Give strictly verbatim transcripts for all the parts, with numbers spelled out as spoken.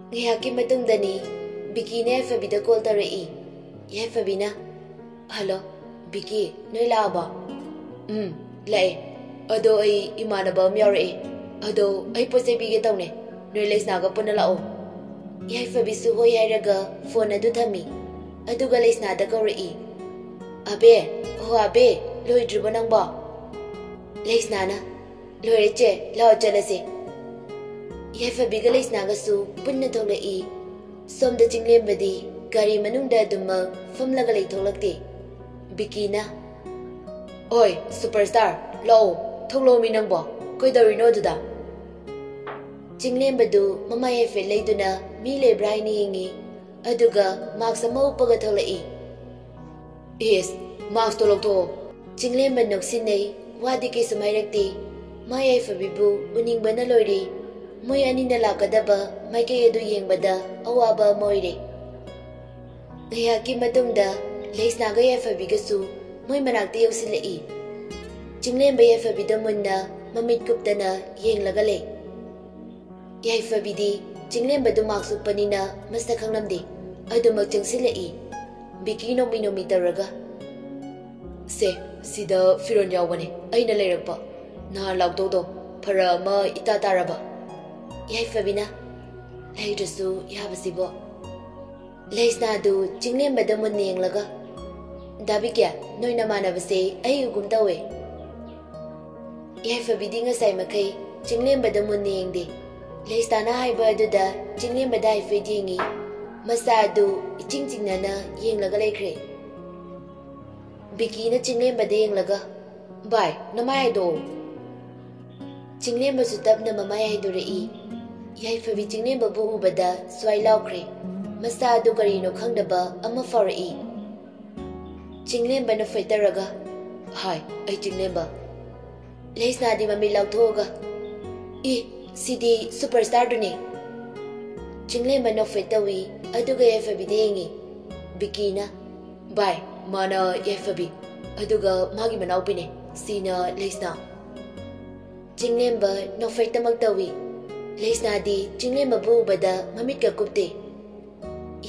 ꯉꯥꯏꯍꯥꯛꯀꯤ ꯃꯇꯨꯡꯗꯅꯤ ꯕꯤꯀꯤꯅ ꯌꯥꯏꯐꯕꯤꯗ ꯀꯣꯜ ꯇꯧꯔꯛꯏ꯫ ꯌꯥꯏꯐꯕꯤꯅ, "ꯍꯜꯂꯣ, ꯕꯤꯀꯤ, ꯅꯣꯏ ꯂꯥꯛꯑꯕꯣ?" "ꯎꯝ, ꯂꯥꯛꯑꯦ꯫ ꯑꯗꯣ ꯑꯩ ꯏꯃꯥꯟꯅꯕ ꯑꯃ ꯌꯥꯎꯔꯛꯑꯦ꯫ ꯑꯗꯣ ꯑꯩ ꯄꯣꯠ ꯆꯩ ꯄꯤꯒꯦ ꯇꯧꯅꯦ꯫ ꯅꯣꯏ ꯂꯩꯁꯅꯥꯒ ꯄꯨꯟꯅ ꯂꯥꯛꯑꯣ꯫" ꯌꯥꯏꯐꯕꯤꯁꯨ ꯍꯣꯏ ꯍꯥꯏꯔꯒ ꯐꯣꯟ ꯑꯗꯨ ꯊꯝꯃꯤ꯫ ꯑꯗꯨꯒ ꯂꯩꯁꯅꯥꯗ ꯀꯧꯔꯛꯏ꯫ "ꯑꯕꯦ, ꯑꯣ ꯑꯕꯦ, ꯂꯣꯏꯗ꯭ꯔꯤꯕꯣ ꯅꯪꯕꯣ?" ꯂꯩꯁꯅꯥꯅ, "ꯂꯣꯏꯔꯦ ꯆꯦ, ꯂꯥꯛꯑꯣ ꯆꯠꯂꯁꯦ꯫" ꯌꯥꯏꯐꯕꯤꯒ ꯂꯩꯁꯅꯥꯒꯁꯨ ꯄꯨꯟꯅ ꯊꯣꯛꯂꯛꯏ꯫ ꯁꯣꯝꯗ ꯆꯤꯡꯂꯦꯝꯕꯗꯤ ꯒꯥꯔꯤ ꯃꯅꯨꯡꯗ ꯑꯗꯨꯃꯛ ꯐꯝꯂꯒ ꯂꯩꯊꯣꯛꯂꯛꯇꯦ꯫ ꯕꯤꯀꯤꯅ, "ꯑꯣꯏ, ꯁꯨꯄꯔꯁ꯭ꯇꯥꯔ, ꯂꯥꯛꯑꯣ, ꯊꯣꯛꯂꯛꯑꯣꯃꯤ ꯅꯪꯕꯣ꯫ ꯀꯩꯗꯧꯔꯤꯅꯣ ꯑꯗꯨꯗ?" ꯆꯤꯡꯂꯦꯝꯕꯗꯨ ꯃꯃꯥꯏ ꯍꯥꯏꯐꯦꯠ ꯂꯩꯗꯨꯅ ꯃꯤ ꯂꯩꯕ꯭ꯔꯥ ꯍꯥꯏꯅ ꯌꯦꯡꯉꯤ꯫ ꯑꯗꯨꯒ ꯃꯥꯛꯁ ꯑꯃ ꯎꯞꯄꯒ ꯊꯣꯛꯂꯛꯏ꯫ "ꯏꯁ, ꯃꯥꯛꯁꯇꯣ ꯂꯧꯊꯣꯛꯑꯣ꯫" ꯆꯤꯡꯂꯦꯝꯕ ꯅꯣꯛꯁꯤꯟꯅꯩ, ꯋꯥꯗꯤ ꯀꯩꯁꯨꯝ ꯍꯥꯏꯔꯛꯇꯦ꯫ ꯃꯥ ꯌꯥꯏꯐꯕꯤꯕꯨ ꯎꯅꯤꯡꯕꯅ ꯂꯣꯏꯔꯦ꯫ ꯃꯣꯏ ꯑꯅꯤꯅ ꯂꯥꯛꯀꯗꯕ ꯃꯥꯏꯀꯩ ꯑꯗꯨ ꯌꯦꯡꯕꯗ ꯑꯋꯥꯕ ꯑꯃ ꯑꯣꯏꯔꯦ꯫ ꯉꯥꯏꯍꯥꯛꯀꯤ ꯃꯇꯨꯡꯗ ꯂꯩꯁꯅꯥꯒ ꯌꯥꯏꯐꯕꯤꯒꯁꯨ ꯃꯣꯏ ꯃꯅꯥꯛꯇ ꯌꯧꯁꯤꯜꯂꯛꯏ꯫ ꯆꯤꯡꯂꯦꯝꯕ ꯌꯥꯏꯐꯕꯤꯗ ꯃꯨꯟꯅ ꯃꯃꯤꯠ ꯀꯨꯞꯇꯅ ꯌꯦꯡꯂꯒ ꯂꯩ꯫ ꯌꯥꯏꯐꯕꯤꯗꯤ ꯆꯤꯡꯂꯦꯝꯕꯗꯨ ꯃꯥꯛꯁ ꯎꯞꯄꯅꯤꯅ ꯃꯁꯛ ꯈꯪꯂꯝꯗꯦ꯫ ꯑꯗꯨꯃꯛ ꯆꯪꯁꯤꯜꯂꯛꯏ꯫ ꯕꯤꯀꯤ ꯅꯣꯡꯃꯤ ꯅꯣꯡꯃꯤ ꯇꯧꯔꯒ, "ꯁꯦ, ꯁꯤꯗ ꯐꯤꯔꯣꯜ ꯌꯥꯎꯕꯅꯦ, ꯑꯩꯅ ꯂꯩꯔꯛꯄ꯫ ꯅꯍꯥꯟ ꯂꯥꯎꯇꯧꯗꯣ ꯐꯔꯛ ꯑꯃ ꯏꯇꯥ ꯇꯥꯔꯕ꯫" ꯌꯥꯏꯐꯕꯤꯅ, "ꯂꯩꯗ꯭ꯔꯁꯨ ꯌꯥꯕꯁꯤꯕꯣ꯫" ꯂꯩꯁꯅꯥꯗꯨ ꯆꯤꯡꯂꯦꯝꯕꯗ ꯃꯨꯟꯅ ꯌꯦꯡꯂꯒ, "ꯗꯥ ꯕꯤꯀꯦ, ꯅꯣꯏ ꯅꯃꯥꯟꯅꯕꯁꯦ ꯑꯩ ꯎꯒꯨꯝ ꯇꯧꯋꯦ꯫" ꯌꯥꯏꯐꯕꯤꯗꯤ ꯉꯁꯥꯏ ꯃꯈꯩ ꯆꯤꯡꯂꯦꯝꯕꯗ ꯃꯨꯟꯅ ꯌꯦꯡꯗꯦ꯫ ꯂꯩꯁꯅꯥꯅ ꯍꯥꯏꯕ ꯑꯗꯨꯗ ꯆꯤꯡꯂꯦꯝꯕꯗ ꯍꯥꯏꯐꯦꯠ ꯌꯦꯡꯉꯤ꯫ ꯃꯁꯥ ꯑꯗꯨ ꯏꯆꯤꯡ ꯆꯤꯡꯅꯅ ꯌꯦꯡꯂꯒ ꯂꯩꯈ꯭ꯔꯦ꯫ ꯕꯤꯀꯤꯅ ꯆꯤꯡꯂꯦꯝꯕꯗ ꯌꯦꯡꯂꯒ, "ꯚꯥꯏ, ꯅꯃꯥꯏ ꯍꯥꯏꯗꯣꯛꯑꯣ꯫" ꯆꯤꯡꯂꯦꯝꯕꯁꯨ ꯇꯞꯅ ꯃꯃꯥꯏ ꯍꯥꯏꯗꯣꯔꯛꯏ꯫ ꯌꯥꯏꯐꯕꯤ ꯆꯤꯡꯂꯦꯝꯕꯕꯨ ꯎꯕꯗ ꯁ꯭ꯋꯥꯏ ꯂꯥꯎꯈ꯭ꯔꯦ꯫ ꯃꯁꯥ ꯑꯗꯨ ꯀꯔꯤꯅꯣ ꯈꯪꯗꯕ ꯑꯃ ꯐꯥꯎꯔꯛꯏ꯫ ꯆꯤꯡꯂꯦꯝꯕꯅ ꯐꯣꯏꯇꯔꯒ, "ꯍꯥꯏ, ꯑꯩ ꯆꯤꯡꯂꯦꯝꯕ꯫" ꯂꯩꯁꯅꯥꯗꯤ ꯃꯃꯤꯠ ꯂꯥꯎꯊꯣꯛꯑꯒ, "ꯏ, ꯁꯤꯗꯤ ꯁꯨꯄꯔꯁ꯭ꯇꯥꯔꯗꯨꯅꯤ꯫" ꯆꯤꯡꯂꯦꯝꯕ ꯅꯣꯛꯐꯦꯠ ꯇꯧꯏ, ꯑꯗꯨꯒ ꯌꯥꯏꯐꯕꯤꯗ ꯌꯦꯡꯉꯤ꯫ ꯕꯤꯀꯤꯅ, "ꯚꯥꯏ, ꯃꯥꯅ ꯌꯥꯏꯐꯕꯤ, ꯑꯗꯨꯒ ꯃꯥꯒꯤ ꯃꯅꯥꯎꯄꯤꯅꯦ, ꯁꯤꯅ ꯂꯩꯁꯅꯥ꯫" ꯆꯤꯡꯂꯦꯝꯕ ꯅꯣꯛꯐꯦꯠꯇꯃꯛ ꯇꯧꯏ꯫ ꯂꯩꯁꯅꯥꯗꯤ ꯆꯤꯡꯂꯦꯝꯕꯕꯨ ꯎꯕꯗ ꯃꯃꯤꯠꯀ ꯀꯨꯞꯇꯦ꯫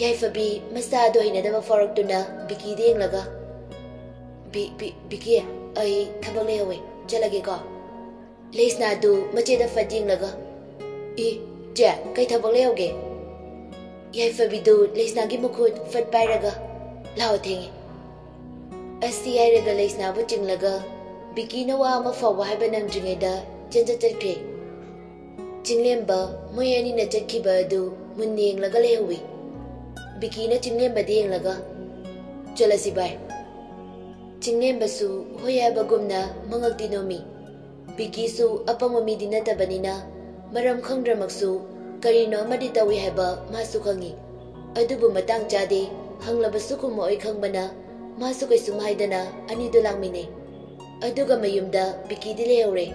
ꯌꯥꯏꯐꯕꯤ ꯃꯁꯥꯗꯣ ꯍꯩꯅꯗꯕ ꯐꯥꯎꯔꯛꯇꯨꯅ ꯕꯤꯀꯤꯗ ꯌꯦꯡꯂꯒ, "ꯕꯤ-, ꯕꯤ-, ꯕꯤꯀꯤ, ꯑꯩ ꯊꯕꯛ ꯂꯩꯍꯧꯋꯦ, ꯆꯠꯂꯒꯦꯀꯣ?" ꯂꯩꯁꯅꯥꯗꯨ ꯃꯆꯦꯗ ꯐꯠ ꯌꯦꯡꯂꯒ, "ꯏ, ꯆꯦ, ꯀꯩ ꯊꯕꯛ ꯂꯩꯍꯧꯒꯦ?" ꯌꯥꯏꯐꯕꯤꯗꯨ ꯂꯩꯁꯅꯥꯒꯤ ꯃꯈꯨꯠ ꯐꯠ ꯄꯥꯏꯔꯒ, "ꯂꯥꯛꯑꯣ, ꯊꯦꯡꯉꯦ"꯫ ꯑꯁꯤ ꯍꯥꯏꯔꯒ ꯂꯩꯁꯅꯥꯕꯨ ꯆꯤꯡꯂꯒ ꯕꯤꯀꯤꯅ ꯋꯥ ꯑꯃ ꯐꯥꯎꯕ ꯍꯥꯏꯕ ꯅꯪꯗ꯭ꯔꯤꯉꯩꯗ ꯆꯦꯟꯖꯠ ꯆꯠꯈ꯭ꯔꯦ꯫ ꯆꯤꯡꯂꯦꯝꯕ ꯃꯣꯏ ꯑꯅꯤꯅ ꯆꯠꯈꯤꯕ ꯑꯗꯨ ꯃꯨꯟꯅ ꯌꯦꯡꯂꯒ ꯂꯩꯍꯧꯏ꯫ ꯕꯤꯀꯤꯅ ꯆꯤꯡꯂꯦꯝꯕꯗ ꯌꯦꯡꯂꯒ, "ꯆꯠꯂꯁꯤ ꯚꯥꯏ"꯫ ꯆꯤꯡꯂꯦꯝꯕꯁꯨ ꯍꯣꯏ ꯍꯥꯏꯕꯒꯨꯝꯅ ꯃꯉꯛꯇꯤ ꯅꯣꯝꯃꯤ꯫ ꯕꯤꯀꯤꯁꯨ ꯑꯄꯪꯕ ꯃꯤꯗꯤ ꯅꯠꯇꯕꯅꯤꯅ ꯃꯔꯝ ꯈꯪꯗ꯭ꯔꯃꯛꯁꯨ ꯀꯔꯤꯅꯣ ꯑꯃꯗꯤ ꯇꯧꯏ ꯍꯥꯏꯕ ꯃꯥꯁꯨ ꯈꯪꯏ꯫ ꯑꯗꯨꯕꯨ ꯃꯇꯥꯡ ꯆꯥꯗꯦ, ꯍꯪꯂꯕꯁꯨ ꯈꯨꯝꯃꯛꯑꯣꯏ ꯈꯪꯕꯅ ꯃꯥꯁꯨ ꯀꯩꯁꯨꯝ ꯍꯥꯏꯗꯅ ꯑꯅꯤꯗꯨ ꯂꯥꯛꯃꯤꯟꯅꯩ꯫ ꯑꯗꯨꯒ ꯃꯌꯨꯝꯗ ꯕꯤꯀꯤꯗꯤ ꯂꯩꯍꯧꯔꯦ꯫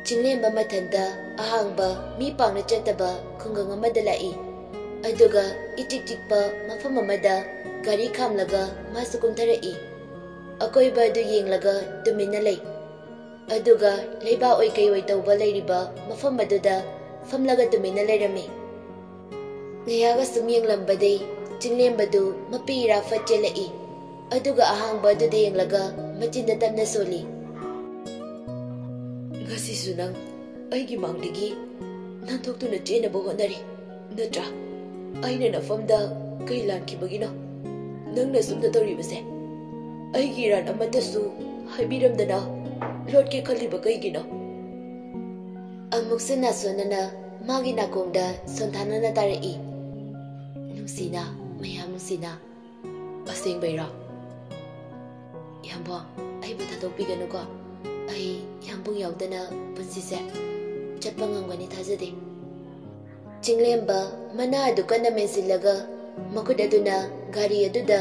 ꯆꯤꯡꯂꯦꯝꯕ ꯃꯊꯟꯇ ꯑꯍꯥꯡꯕ, ꯃꯤ ꯄꯥꯛꯅ ꯆꯠꯇꯕ ꯈꯨꯡꯒꯪ ꯑꯃꯗ ꯂꯥꯛꯏ꯫ ꯑꯗꯨꯒ ꯏꯆꯤꯛ ꯆꯤꯛꯄ ꯃꯐꯝ ꯑꯃꯗ ꯒꯥꯔꯤ ꯈꯥꯝꯂꯒ ꯃꯥꯁꯨ ꯀꯨꯝꯊꯔꯛꯏ꯫ ꯑꯀꯣꯏꯕ ꯑꯗꯨ ꯌꯦꯡꯂꯒ ꯇꯨꯃꯤꯟꯅ ꯂꯩ꯫ ꯑꯗꯨꯒ ꯂꯩꯕꯥꯛ ꯑꯣꯏ ꯀꯩ ꯑꯣꯏ ꯇꯧꯕ ꯂꯩꯔꯤꯕ ꯃꯐꯝ ꯑꯗꯨꯗ ꯐꯝꯂꯒ ꯇꯨꯃꯤꯟꯅ ꯂꯩꯔꯝꯃꯤ꯫ ꯉꯥꯏꯍꯥꯛ ꯑꯁꯨꯝ ꯌꯦꯡꯂꯝꯕꯗꯩ ꯆꯤꯡꯂꯦꯝꯕꯗꯨ ꯃꯄꯤ ꯏꯔꯥ ꯐꯠ ꯆꯦꯜꯂꯛꯏ꯫ ꯑꯗꯨꯒ ꯑꯍꯥꯡꯕ ꯑꯗꯨꯗ ꯌꯦꯡꯂꯒ ꯃꯆꯤꯟꯗ ꯇꯞꯅ ꯁꯣꯜꯂꯤ꯫ "ꯉꯁꯤꯁꯨ ꯅꯪ ꯑꯩꯒꯤ ꯃꯥꯡꯗꯒꯤ ꯅꯥꯟꯊꯣꯛꯇꯨꯅ ꯆꯦꯟꯅꯕ ꯍꯣꯠꯅꯔꯤ, ꯅꯠꯇ꯭ꯔꯥ? ꯑꯩꯅ ꯅꯐꯝꯗ ꯀꯩ ꯂꯥꯟꯈꯤꯕꯒꯤꯅꯣ ꯅꯪꯅ ꯁꯨꯝꯅ ꯇꯧꯔꯤꯕꯁꯦ? ꯑꯩꯒꯤ ꯏꯔꯥꯟ ꯑꯃꯠꯇꯁꯨ ꯍꯥꯏꯕꯤꯔꯝꯗꯅ ꯂꯣꯠꯀꯦ ꯈꯜꯂꯤꯕ ꯀꯩꯒꯤꯅꯣ?" ꯑꯃꯨꯛꯁꯨ ꯅꯥꯁꯣꯟꯅꯅ ꯃꯥꯒꯤ ꯅꯥꯀꯣꯡꯗ ꯁꯣꯟꯊꯥꯅꯅ ꯇꯥꯔꯛꯏ꯫ "ꯅꯨꯡꯁꯤꯅ, ꯃꯌꯥꯝ ꯅꯨꯡꯁꯤꯅ"꯫ "ꯑꯁꯦꯡꯕꯩꯔꯣ? ꯏꯌꯥꯝꯕꯣ, ꯑꯩꯕꯨ ꯊꯥꯗꯣꯛꯄꯤꯒꯅꯨꯀꯣ꯫ ꯑꯩ ꯏꯌꯥꯝꯕꯨꯡ ꯌꯥꯎꯗꯅ ꯄꯨꯟꯁꯤꯁꯦ ꯆꯠꯄ ꯉꯝꯒꯅꯤ ꯊꯥꯖꯗꯦ"꯫ ꯆꯤꯡꯂꯦꯝꯕ ꯃꯅꯥ ꯑꯗꯨ ꯀꯟꯅ ꯃꯦꯟꯁꯤꯜꯂꯒ ꯃꯈꯨꯠ ꯑꯗꯨꯅ ꯒꯥꯔꯤ ꯑꯗꯨꯗ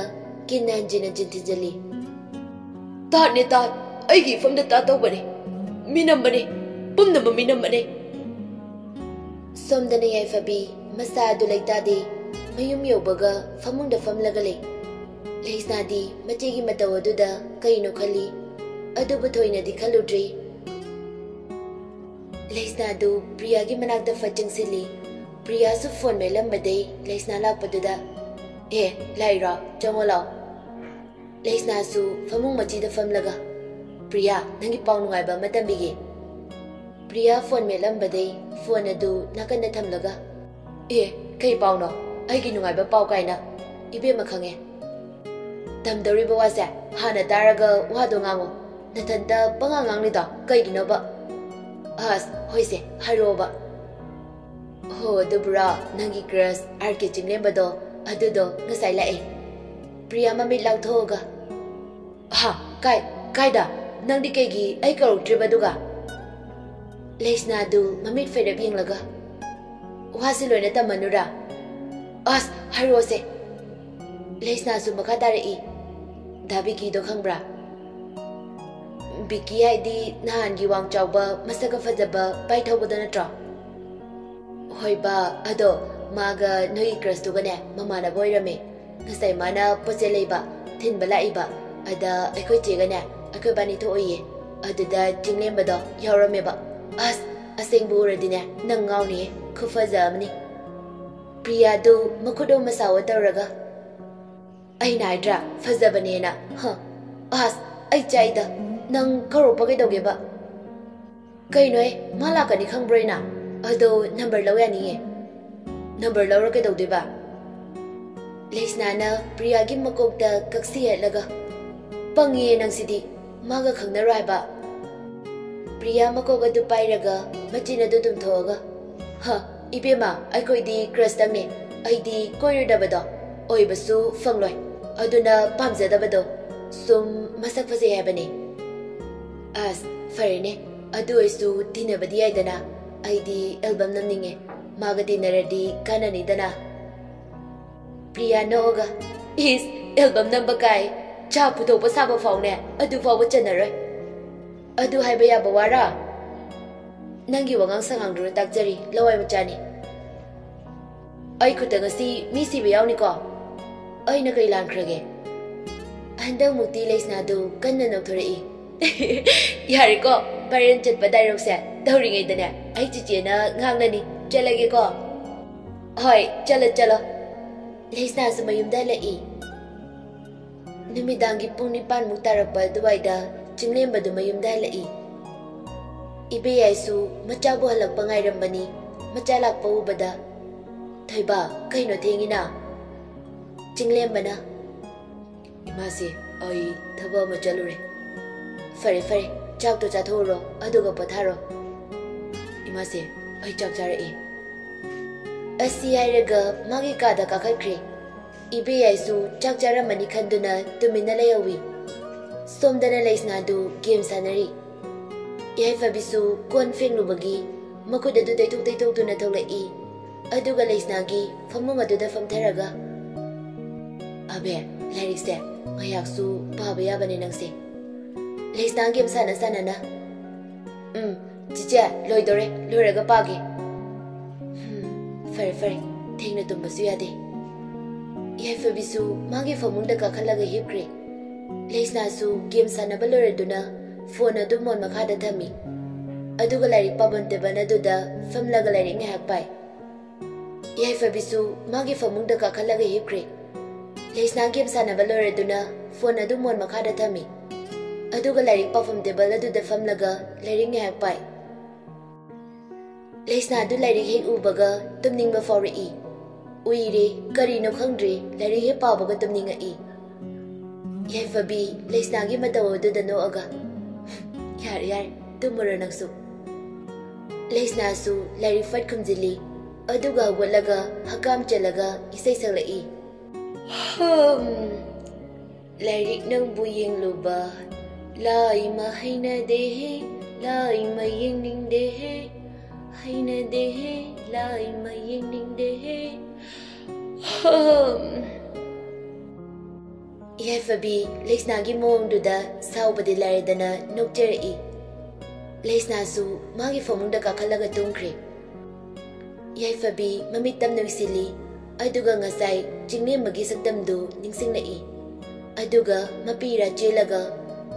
ꯀꯤꯟꯅ ꯍꯟꯖꯤꯟ ꯍꯟꯖꯤꯟ ꯊꯤꯟꯖꯤꯜꯂꯤ꯫ "ꯇꯥꯠꯅꯦ ꯇꯥꯠ, ꯑꯩꯒꯤ ꯏꯐꯝꯗ ꯇꯥꯠ ꯇꯧꯕꯅꯦ꯫ ꯃꯤꯅꯝꯕꯅꯦ, ꯄꯨꯝꯅꯃꯛ ꯃꯤꯅꯝꯕꯅꯦ"꯫ ꯁꯣꯝꯗꯅ ꯌꯥꯏꯐꯕꯤ ꯃꯁꯥ ꯑꯗꯨ ꯂꯩꯇꯥꯗꯦ, ꯃꯌꯨꯝ ꯌꯧꯕꯒ ꯐꯃꯨꯡꯗ ꯐꯝꯂꯒ ꯂꯩ꯫ ꯂꯩꯁꯅꯥꯗꯤ ꯃꯆꯦꯒꯤ ꯃꯇꯧ ꯑꯗꯨꯗ ꯀꯔꯤꯅꯣ ꯈꯜꯂꯤ, ꯑꯗꯨꯕꯨ ꯊꯣꯏꯅꯗꯤ ꯈꯜꯂꯨꯗ꯭ꯔꯤ꯫ ꯂꯩꯁꯅꯥꯗꯨ ꯄ꯭ꯔꯤꯌꯥꯒꯤ ꯃꯅꯥꯛꯇ ꯐꯠ ꯆꯪꯁꯤꯜꯂꯤ꯫ ꯄ꯭ꯔꯤꯌꯥꯁꯨ ꯐꯣꯟ ꯃꯦꯠꯂꯝꯕꯗꯩ ꯂꯩꯁꯅꯥ ꯂꯥꯛꯄꯗꯨꯗ, "ꯑꯦ, ꯂꯥꯛꯏꯔꯣ? ꯆꯪꯉꯣ ꯂꯥꯛꯑꯣ꯫" ꯂꯩꯁꯅꯥꯁꯨ ꯐꯃꯨꯡ ꯃꯆꯤꯗ ꯐꯝꯂꯒ, "ꯄ꯭ꯔꯤꯌꯥ, ꯅꯪꯒꯤ ꯄꯥꯎ ꯅꯨꯡꯉꯥꯏꯕ ꯑꯃ ꯇꯝꯕꯤꯒꯦ꯫" ꯄ꯭ꯔꯤꯌꯥ ꯐꯣꯟ ꯃꯦꯠꯂꯝꯕꯗꯩ ꯐꯣꯟ ꯑꯗꯨ ꯅꯥꯀꯟꯗ ꯊꯝꯂꯒ, "ꯑꯦ, ꯀꯩ ꯄꯥꯎꯅꯣ? ꯑꯩꯒꯤ ꯅꯨꯡꯉꯥꯏꯕ ꯄꯥꯎ ꯀꯥꯏꯅ?" "ꯏꯕꯦꯝꯃ, ꯈꯪꯉꯦ꯫ ꯇꯝꯗꯧꯔꯤꯕ ꯋꯥꯁꯦ ꯍꯥꯟꯅ ꯇꯥꯔꯒ ꯋꯥꯗꯣ ꯉꯥꯡꯉꯣ꯫ ꯅꯊꯟꯇ ꯄꯉꯥꯡ ꯉꯥꯡꯂꯤꯗꯣ ꯀꯩꯒꯤꯅꯣꯕ?" "ꯑꯁ, ꯍꯣꯏꯁꯦ, ꯍꯥꯏꯔꯛꯑꯣꯕ꯫" "ꯍꯣ, ꯑꯗꯨꯕꯨꯔꯣ, ꯅꯪꯒꯤ crush ꯑꯥꯔ ꯀꯦ ꯆꯤꯡꯂꯦꯝꯕꯗꯣ, ꯑꯗꯨꯗꯣ ꯉꯁꯥꯏ ꯂꯥꯛꯑꯦ꯫" ꯄ꯭ꯔꯤꯌꯥ ꯃꯃꯤꯠ ꯂꯥꯎꯊꯣꯛꯑꯒ, "ꯍꯥ? ꯀꯥꯏ, ꯀꯥꯏꯗ? ꯅꯪꯗꯤ ꯀꯩꯒꯤ ꯑꯩ ꯀꯧꯔꯛꯇ꯭ꯔꯤꯕ ꯑꯗꯨꯒ?" ꯂꯩꯁꯅꯥꯗꯨ ꯃꯃꯤꯠ ꯐꯩꯔꯞ ꯌꯦꯡꯂꯒ, "ꯋꯥꯁꯤ ꯂꯣꯏꯅ ꯇꯝꯃꯅꯨꯔꯥ?" "ꯑꯁ, ꯍꯥꯏꯔꯛꯑꯣꯁꯦ꯫" ꯂꯩꯁꯅꯥꯁꯨ ꯃꯈꯥ ꯇꯥꯔꯛꯏ, "ꯗꯥ ꯕꯤꯀꯤꯗꯣ ꯈꯪꯕ꯭ꯔꯥ?" "ꯕꯤꯀꯤ ꯍꯥꯏꯗꯤ ꯅꯍꯥꯟꯒꯤ ꯋꯥꯡ ꯆꯥꯎꯕ, ꯃꯁꯛꯀ ꯐꯖꯕ, ꯕꯥꯏꯛ ꯊꯧꯕꯗꯣ ꯅꯠꯇ꯭ꯔꯣ?" "ꯍꯣꯏꯕ, ꯑꯗꯣ ꯃꯥꯒ ꯅꯣꯏꯒꯤ crushꯇꯨꯒꯅꯦ ꯃꯃꯥꯟꯅꯕ ꯑꯣꯏꯔꯝꯃꯦ꯫ ꯉꯁꯥꯏ ꯃꯥꯅ ꯄꯣꯠ ꯆꯩ ꯂꯩꯕ ꯊꯤꯟꯕ ꯂꯥꯛꯏꯕ, ꯑꯗ ꯑꯩꯈꯣꯏ ꯆꯦꯒꯅꯦ ꯑꯩꯈꯣꯏ ꯕꯥꯅꯤ ꯊꯣꯛꯎꯏꯌꯦ꯫ ꯑꯗꯨꯗ ꯆꯤꯡꯂꯦꯝꯕꯗꯣ ꯌꯥꯎꯔꯝꯃꯦꯕ꯫ ꯑꯁ, ꯑꯁꯦꯡꯕ ꯎꯔꯗꯤꯅꯦ ꯅꯪ ꯉꯥꯎꯅꯤꯌꯦ, ꯈꯨꯐꯖ ꯑꯃꯅꯤ꯫" ꯄ꯭ꯔꯤꯌꯥꯗꯨ ꯃꯈꯨꯠ ꯑꯣꯝ ꯃꯁꯥꯋꯣ ꯇꯧꯔꯒ, "ꯑꯩꯅ ꯍꯥꯏꯗ꯭ꯔꯥ, ꯐꯖꯕꯅꯦꯅ? ꯍ, ꯑꯁ, ꯑꯩ ꯆꯥꯛꯏꯗ꯫ ꯅꯪ ꯀꯧꯔꯛꯄ ꯀꯩꯗꯧꯒꯦꯕ?" "ꯀꯩꯅꯣꯍꯦ, ꯃꯥ ꯂꯥꯛꯀꯅꯤ ꯈꯪꯕ꯭ꯔꯣ ꯑꯩꯅ? ꯑꯗꯣ ꯅꯝꯕꯔ ꯂꯧ ꯌꯥꯅꯤꯌꯦ꯫" "ꯅꯝꯕꯔ ꯂꯧꯔ ꯀꯩꯗꯧꯗꯣꯏꯕ?" ꯂꯩꯁꯅꯥꯅ ꯄ꯭ꯔꯤꯌꯥꯒꯤ ꯃꯀꯣꯛꯇ ꯀꯛꯁꯤ ꯍꯠꯂꯒ, "ꯄꯪꯉꯤꯌꯦ ꯅꯪꯁꯤꯗꯤ, ꯃꯥꯒ ꯈꯪꯅꯔꯣ ꯍꯥꯏꯕ?" ꯄ꯭ꯔꯤꯌꯥ ꯃꯀꯣꯛ ꯑꯗꯨ ꯄꯥꯏꯔꯒ ꯃꯆꯤꯟ ꯑꯗꯨ ꯇꯨꯝꯊꯣꯛꯑꯒ, "ꯍ, ꯏꯕꯦꯝꯃ, ꯑꯩꯈꯣꯏꯗꯤ crushꯇꯪꯅꯦ, ꯑꯩꯗꯤ ꯀꯣꯏꯔꯨꯗꯕꯗꯣ ꯑꯣꯏꯕꯁꯨ ꯐꯪꯂꯣꯏ, ꯑꯗꯨꯅ ꯄꯥꯝꯖꯗꯕꯗꯣ ꯁꯨꯝ ꯃꯁꯛ ꯐꯖꯩ ꯍꯥꯏꯕꯅꯦ꯫" "ꯑꯁ, ꯐꯔꯦꯅꯦ, ꯑꯗꯨ ꯑꯣꯏꯁꯨ ꯇꯤꯟꯅꯕꯗꯤ ꯌꯥꯏꯗꯅ꯫ ꯑꯩꯗꯤ album ꯅꯝꯅꯤꯡꯉꯦ, ꯃꯥꯒ ꯇꯤꯟꯅꯔꯗꯤ ꯀꯥꯟꯅꯅꯤꯗꯅ꯫" ꯄ꯭ꯔꯤꯌꯥ ꯅꯣꯛꯑꯒ, "ꯏꯁ, album ꯅꯝꯕ ꯀꯥꯏ, ꯆꯥ ꯄꯨꯊꯣꯛꯄ ꯁꯥꯕ ꯐꯥꯎꯅꯦ ꯑꯗꯨ ꯐꯥꯎꯕ ꯆꯟꯅꯔꯣꯏ꯫ ꯑꯗꯨ ꯍꯥꯏꯕ ꯌꯥꯕ ꯋꯥꯔꯥ? ꯅꯪꯒꯤ ꯋꯥꯉꯥꯡ ꯁꯉꯥꯡꯗꯨꯅ ꯇꯥꯛꯆꯔꯤ, ꯂꯋꯥꯏ ꯃꯆꯥꯅꯤ꯫ ꯑꯩ ꯈꯨꯠꯇ ꯉꯁꯤ ꯃꯤ ꯁꯤꯕ ꯌꯥꯎꯅꯤꯀꯣ? ꯑꯩꯅ ꯀꯩ ꯂꯥꯟꯈ꯭ꯔꯒꯦ?" ꯍꯟꯗꯛꯃꯨꯛꯇꯤ ꯂꯩꯁꯅꯥꯗꯨ ꯀꯟꯅ ꯅꯣꯛꯊꯣꯔꯛꯏ꯫ "ꯌꯥꯔꯦꯀꯣ, viral ꯆꯠꯄ dialogueꯁꯦ ꯇꯧꯔꯤꯉꯩꯗꯅꯦ, ꯑꯩ ꯆꯤꯆꯦꯅ ꯉꯥꯡꯅꯅꯤ꯫ ꯆꯠꯂꯒꯦꯀꯣ꯫ ꯍꯣꯏ, ꯆꯠꯂꯣ, ꯆꯠꯂꯣ꯫ ꯂꯩꯁꯅꯥꯁꯨ ꯃꯌꯨꯝꯗ ꯍꯜꯂꯛꯏ꯫ ꯅꯨꯃꯤꯗꯥꯡꯒꯤ ꯄꯨꯡ ꯅꯤꯄꯥꯟꯃꯨꯛ ꯇꯥꯔꯛꯄ ꯑꯗꯨꯋꯥꯏꯗ ꯆꯤꯡꯂꯦꯝꯕꯗꯨ ꯃꯌꯨꯝꯗ ꯍꯜꯂꯛꯏ꯫ ꯏꯕꯦꯌꯥꯏꯁꯨ ꯃꯆꯥꯕꯨ ꯍꯜꯂꯛꯄ ꯉꯥꯏꯔꯝꯕꯅꯤ꯫ ꯃꯆꯥ ꯂꯥꯛꯄ ꯎꯕꯗ, "ꯊꯣꯏꯕ, ꯀꯩꯅꯣ ꯊꯦꯡꯉꯤꯅ?" ꯆꯤꯡꯂꯦꯝꯕꯅ, "ꯏꯃꯥꯁꯦ, ꯑꯩ ꯊꯕꯛ ꯑꯃ ꯆꯠꯂꯨꯔꯦ꯫" "ꯐꯔꯦ, ꯐꯔꯦ, ꯆꯥꯛꯇꯣ ꯆꯥꯊꯣꯛꯎꯔꯣ, ꯑꯗꯨꯒ ꯄꯣꯊꯥꯔꯣ꯫" "ꯏꯃꯥꯁꯦ, ꯑꯩ ꯆꯥꯛ ꯆꯥꯔꯛꯑꯦ꯫" ꯑꯁꯤ ꯍꯥꯏꯔꯒ ꯃꯥꯒꯤ ꯀꯥꯗ ꯀꯥꯈꯠꯈ꯭ꯔꯦ꯫ ꯏꯕꯦꯌꯥꯏꯁꯨ ꯆꯥꯛ ꯆꯥꯔꯝꯃꯅꯤ ꯈꯟꯗꯨꯅ ꯇꯨꯃꯤꯟꯅ ꯂꯩꯍꯧꯏ꯫ ꯁꯣꯝꯗꯅ ꯂꯩꯁꯅꯥꯗꯨ ꯒꯦꯝ ꯁꯥꯟꯅꯔꯤ꯫ ꯌꯥꯏꯐꯕꯤꯁꯨ ꯀꯣꯟ ꯐꯦꯡꯂꯨꯕꯒꯤ ꯃꯈꯨꯠ ꯑꯗꯨ ꯇꯩꯊꯣꯛ ꯇꯩꯊꯣꯛꯇꯨꯅ ꯊꯣꯛꯂꯛꯏ꯫ ꯑꯗꯨꯒ ꯂꯩꯁꯅꯥꯒꯤ ꯐꯃꯨꯡ ꯑꯗꯨꯗ ꯐꯝꯊꯔꯒ, "ꯑꯕꯦ, ꯂꯥꯏꯔꯤꯛꯁꯦ ꯉꯥꯏꯍꯥꯛꯁꯨ ꯄꯥꯕ ꯌꯥꯕꯅꯦ ꯅꯪꯁꯦ꯫" ꯂꯩꯁꯅꯥ ꯒꯦꯝ ꯁꯥꯟꯅ ꯁꯥꯟꯅꯅ, "ꯎꯝ, ꯆꯤꯆꯦ, ꯂꯣꯏꯗꯣꯔꯦ, ꯂꯣꯏꯔꯒ ꯄꯥꯒꯦ꯫" "ꯍꯝ, ꯐꯔꯦ, ꯐꯔꯦ, ꯊꯦꯡꯅ ꯇꯨꯝꯕꯁꯨ ꯌꯥꯗꯦ꯫" ꯌꯥꯏꯐꯕꯤꯁꯨ ꯃꯥꯒꯤ ꯐꯃꯨꯡꯗ ꯀꯥꯈꯠꯂꯒ ꯍꯤꯞꯈ꯭ꯔꯦ꯫ ꯂꯩꯁꯅꯥꯁꯨ ꯒꯦꯝ ꯁꯥꯟꯅꯕ ꯂꯣꯏꯔꯗꯨꯅ ꯐꯣꯟ ꯑꯗꯨ ꯃꯣꯟ ꯃꯈꯥꯗ ꯊꯝꯃꯤ꯫ ꯑꯗꯨꯒ ꯂꯥꯏꯔꯤꯛ ꯄꯥꯐꯝ ꯇꯦꯕꯜ ꯑꯗꯨꯗ ꯐꯝꯂꯒ ꯂꯥꯏꯔꯤꯛ ꯉꯥꯏꯍꯥꯛ ꯄꯥꯏ꯫ ꯌꯥꯏꯐꯕꯤꯁꯨ ꯃꯥꯒꯤ ꯐꯃꯨꯡꯗ ꯀꯥꯈꯠꯂꯒ ꯍꯤꯞꯈ꯭ꯔꯦ꯫ ꯂꯩꯁꯅꯥ ꯒꯦꯝ ꯁꯥꯟꯅꯕ ꯂꯣꯏꯔꯗꯨꯅ ꯐꯣꯟ ꯑꯗꯨ ꯃꯣꯟ ꯃꯈꯥꯗ ꯊꯝꯃꯤ꯫ ꯑꯗꯨꯒ ꯂꯥꯏꯔꯤꯛ ꯄꯥꯐꯝ ꯇꯦꯕꯜ ꯑꯗꯨꯗ ꯐꯝꯂꯒ ꯂꯥꯏꯔꯤꯛ ꯉꯥꯏꯍꯥꯛ ꯄꯥꯏ꯫ ꯂꯩꯁꯅꯥꯗꯨ ꯂꯥꯏꯔꯤꯛ ꯍꯦꯛ ꯎꯕꯒ ꯇꯨꯝꯅꯤꯡꯕ ꯐꯥꯎꯔꯛꯏ꯫ ꯎꯏꯔꯦ, ꯀꯔꯤꯅꯣ ꯈꯪꯗ꯭ꯔꯦ, ꯂꯥꯏꯔꯤꯛ ꯍꯦꯛ ꯄꯥꯕꯒ ꯇꯨꯝꯅꯤꯡꯉꯛꯏ꯫ ꯌꯥꯏꯐꯕꯤ ꯂꯩꯁꯅꯥꯒꯤ ꯃꯇꯧ ꯑꯗꯨꯗ ꯅꯣꯛꯑꯒ, "ꯌꯥꯔꯦ, ꯌꯥꯔꯦ, ꯇꯨꯝꯃꯨꯔꯣ ꯅꯪꯁꯨ꯫" ꯂꯩꯁꯅꯥꯁꯨ ꯂꯥꯏꯔꯤꯛ ꯐꯠ ꯈꯨꯝꯖꯤꯜꯂꯤ, ꯑꯗꯨꯒ ꯍꯧꯒꯠꯂꯒ ꯍꯀꯥꯝ ꯆꯜꯂꯒ ꯏꯁꯩ ꯁꯛꯂꯛꯏ꯫ ꯍꯝ, ꯂꯥꯏꯔꯤꯛ ꯅꯪꯕꯨ ꯌꯦꯡꯂꯨꯕ, ꯂꯥꯏꯃ ꯍꯩꯅꯗꯦꯍꯦ, ꯂꯥꯏꯃ ꯌꯦꯡꯅꯤꯡꯗꯦꯍꯦ, ꯍꯩꯅꯗꯦꯍꯦ, ꯂꯥꯏꯃ ꯌꯦꯡꯅꯤꯡꯗꯦꯍꯦ꯫ ꯍꯝ꯫ ꯌꯥꯏꯐꯕꯤ ꯂꯩꯁꯅꯥꯒꯤ ꯃꯑꯣꯡꯗꯨꯗ ꯁꯥꯎꯕꯗꯤ ꯂꯥꯏꯔꯗꯅ ꯅꯣꯛꯆꯔꯛꯏ꯫ ꯂꯩꯁꯅꯥꯁꯨ ꯃꯥꯒꯤ ꯐꯃꯨꯡꯗ ꯀꯥꯈꯠꯂꯒ ꯇꯨꯝꯈ꯭ꯔꯦ꯫ ꯌꯥꯏꯐꯕꯤ ꯃꯃꯤꯠ ꯇꯝꯅ ꯎꯏꯁꯤꯜꯂꯤ, ꯑꯗꯨꯒ ꯉꯁꯥꯏ ꯆꯤꯡꯂꯦꯝꯕꯒꯤ ꯁꯛꯇꯝꯗꯨ ꯅꯤꯡꯁꯤꯡꯂꯛꯏ꯫ ꯑꯗꯨꯒ ꯃꯄꯤ ꯏꯔꯥ ꯆꯦꯜꯂꯒ